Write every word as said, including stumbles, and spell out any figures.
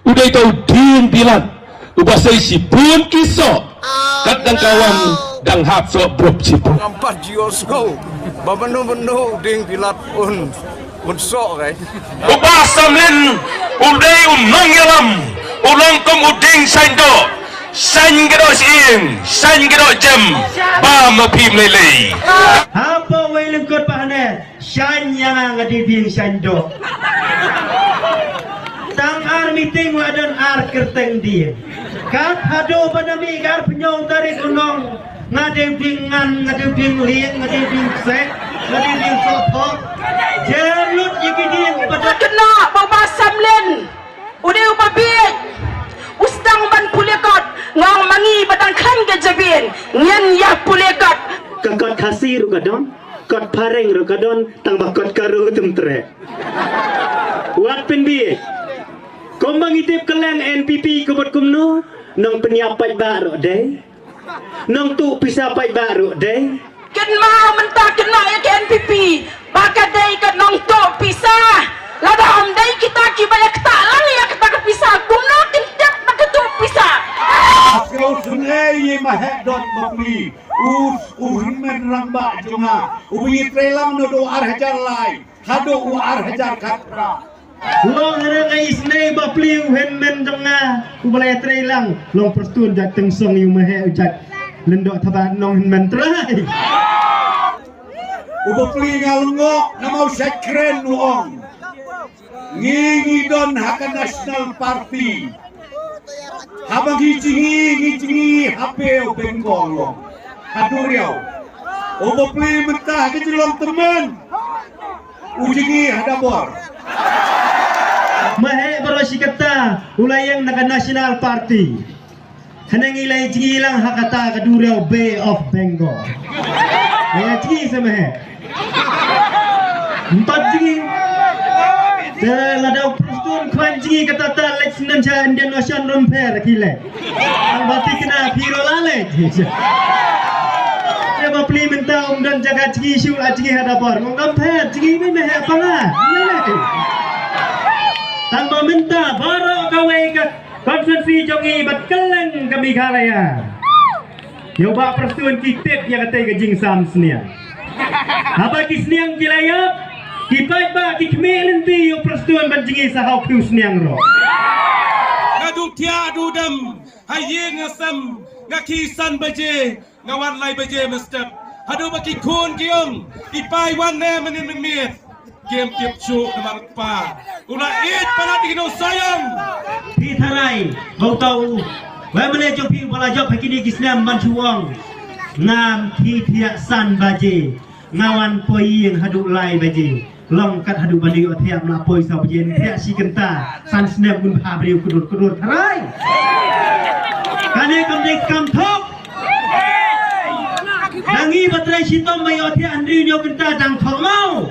U dei tau dieng bilat uba sei shibun ki soh. Kat dang ka wan dang hap soh brup shibun. Ngam pat ju ïohsngew ba mano mano u dieng bilat un un soh kai. U Bah Samlin u dei u nongïalam, u long kum u dieng shaiñ doh, shaiñ ka doh shyieng, shaiñ ka doh jem, ba ma phi mlei lei. Hapoh wei lyngkot ba hane, shaiñ ïa nga, nga dei bieng shaiñ doh. Tang ar meeting la don ar kyrteng dieng. Kat haduh ba na mih ka arphew hynñiew tarik u nong, nga dei bieng ngan, nga dei bieng lieng, nga dei bieng ksek, nga dei bieng sohthok. Jer lut ïa ki dieng ba don. Kynnoh ba u Bah Samlin u dei uba bieit, u sdang ban pule kot, nga ong ma ngi ba dang khlaiñ ka jabieng ngin ïa pule kot. Ka kot Khasi ruh ka don, kot phareng ruh ka don, tang ba kot Garo ym treh. Wat pynbieit. Kumba ngi tip kylleng N P P ka mut kumno, nong pynïap paidbah ruh dei, nong tuh pisa paidbah ruh dei. Kynmaw mynta, kynnoh ïa ka N P P ba ka dei ka nongtuh pisa. Lada ym dei kita kiba ïa ktah lang ïa kata ka pisa, kumno kin tip ba ka tuh pisa? Ka u sngewsih ïa ma heh dot bapli, u, u hynmen rangbah jong nga uba ngi trei lang naduh ar hajar lai haduh u ar hajar khatphra. Long hynrei nga isynei bapli u hynmen jong nga uba la ïatrei lang, long Prestone Jait Tynsong, ïa u ma heh u Jait Lyngdoh Thabah, nong hynmen trai. U bapli nga lyngngoh namar u shait kren u ong, ngi ngi don ha ka National Party. Haba ngi jngi, ngi jngi ha Bay of Bengal, long ha duriaw. U bapli mynta ha ka jinglong tymmen u jngi ha Dabor. Ma heh baroh shi katta u la ïeng na ka National Party. Hynrei ngi la jngi lang ha kata ka duriaw Bay of Bengal. Ngi la jngi sa ma heh. Ym pat jngi. Te lada u Prestone khwan jngi kata, ta leit snem sha Indian Ocean ruh ym pher ki leh. Tang ba thikna phi ruh la leh. Te bapli mynta um don jaka jngi shuh, la jngi ha Dabor. Ngam pher jngi, me me heh pala. Tang ba mynta baroh kawei ka constituency jong ngi bad kylleng ka Meghalaya, ïa u Bah Prestone ki tip ïa katei ka jingsam sniang. Haba ki sniang ki la ïap, ki paidbah ki khmih lynti ïa u Prestone ban jngi sa ha u khiew sniang ruh. Nga duh thiah duh dem ha ïing ha sem, nga khie san baje, nga wan lai baje mynstep. Haduh ba ki khun ki ong, i pa i wan ne mynnin mynmiet. Kim tip shuh namar kpa u la ïeit palat ïa ki nongshong. Phi tharai ba uta u M L A jong phi uba la jop ha kine ki snem ban shu ong, ngam khie thiah san baje, nga wan poi ïing haduh lai baje. Long kat haduh ban ïoh thiah, ym lah poi saw baje, thiah shi kynta. San snem un bha briew kdor kdor, tharai. Kane kam dei kam thok. Dang ngi ba trei shitom ba ïoh thiah hynriew hynñiew kynta dang thok maw?